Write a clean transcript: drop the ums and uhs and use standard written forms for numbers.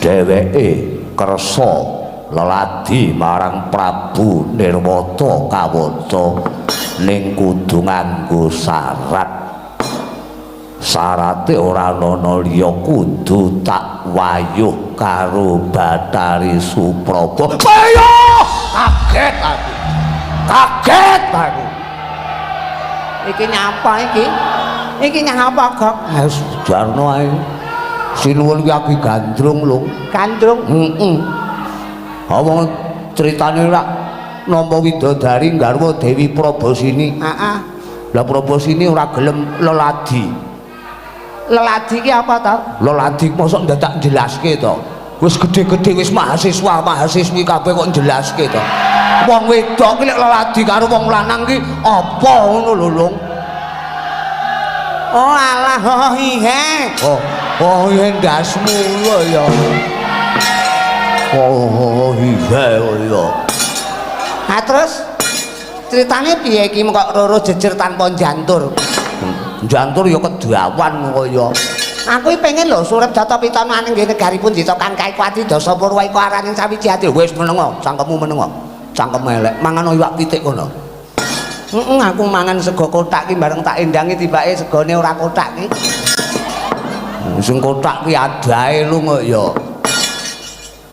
Dheweke kersa leladi marang Prabu Nirwata Kawaca ning kudu nganggo syarat. Syarate ora ana liya, kudu tak wayuh karo Bathari Supraba. Ayo, kaget aku. Kaget aku. Iki nyapa iki? Iki nyapa, Gok? Wis jarno ae. Sinuwun ki aku gandrung lho. Gandrung. Heeh. Wong critane rak nampa widodari nggarwa Dewi Prabasini. Heeh. Lah Prabasini ora gelem leladi. Leladi ki apa to? Leladi mosok ndadak jelaske to. Wis gedhe-gedhe wis mahasiswa, mahasiswi kabeh kok jelaske to. Wong wedok ki lek leladi karo wong lanang ki apa ngono lho, Lung. Oh alah, oh iya. Oh, oh iya ndasmu lho ya. Oh, iya ya. Ha terus ceritane piye iki kok Roro jejer tanpa jantur? Jantur ya kedawan kaya. Aku iki pengen lho surep data pitana ning negari Pundita kang kaikwati dasa purwa iku arane sawiji ati. Wis menengo, cangkemmu menengo. Cangkem elek, mangan iwak pitik kono. Heeh, aku mangan sego kotak ki bareng tak endangi tibake segone ora kotak ki. Sing kotak ki adahe lu kok ya.